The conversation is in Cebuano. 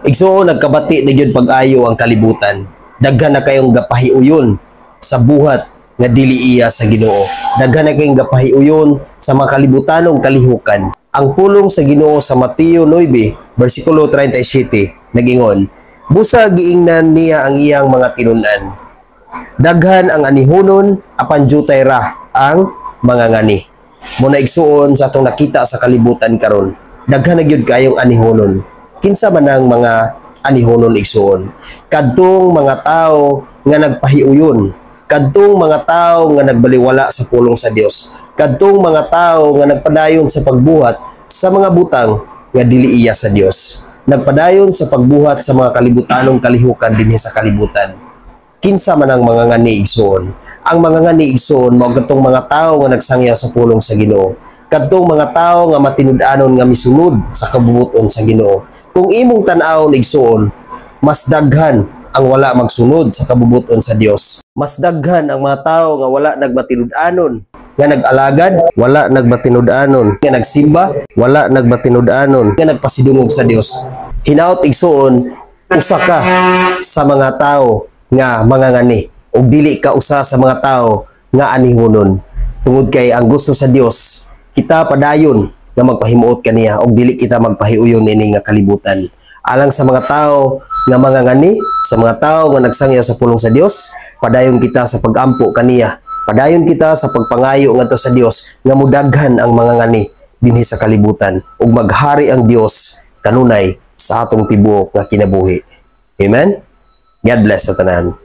Igsuon, nagkabati na gyud pag-ayo ang kalibutan. Daghan na kayong gapahiuyon sa buhat nga dili iya sa Ginoo. Daghan na kayong gapahiuyon sa mga kalibutanong kalihukan. Ang pulong sa Ginoo sa Mateo 9, versikulo 37, nagingon, "Busa giingnan niya ang iyang mga tinun-an, 'Daghan ang anihunon, apan jutay ra ang mga ngani.'" Mao na, igsuon, sa atong nakita sa kalibutan karon, daghan na gyud kayong anihunon. Kinsa man ang mga anihunon, igsuon? Kadtong mga tao nga nagpahiuyon, kadtong mga tao nga nagbaliwala sa pulong sa Dios, kadtong mga tao nga nagpadayon sa pagbuhat sa mga butang nga dili iya sa Dios, nagpadayon sa pagbuhat sa mga kalibutanong kalihukan dinhi sa kalibutan. Kinsa man ang mga ngani, igsuon? Ang mga ngani, igsuon, mao kadtong mga tao nga nagsangyaw sa pulong sa Ginoo. Kadtong mga tao nga matinud-anon nga misunod sa kabubuton sa Ginoo. Kung imong tan-awon, igsuon, mas daghan ang wala magsunod sa kabubuton sa Dios. Mas daghan ang mga tao nga wala nagmatinud-anon nga nag-alagad, wala nagmatinud-anon nga nagsimba, wala nagmatinud-anon nga nagpasidungog sa Dios. Hinaot, igsuon, usa ka sa mga tao nga mga ngani ug dili ka usa sa mga tao nga anihunon. Tungod kay ang gusto sa Dios, kita padayon nga magpahimuot kaniya ug dili kita magpahiuyon ini nga kalibutan. Alang sa mga tao nga mga ngani, sa mga tao nga nagsangyaw sa pulong sa Dios, padayon kita sa pagampo kaniya. Padayon kita sa pagpangayo ngadto sa Dios nga mudaghan ang mga ngani dinhi sa kalibutan ug maghari ang Dios kanunay sa atong tibuok nga kinabuhi. Amen. God bless sa tanan.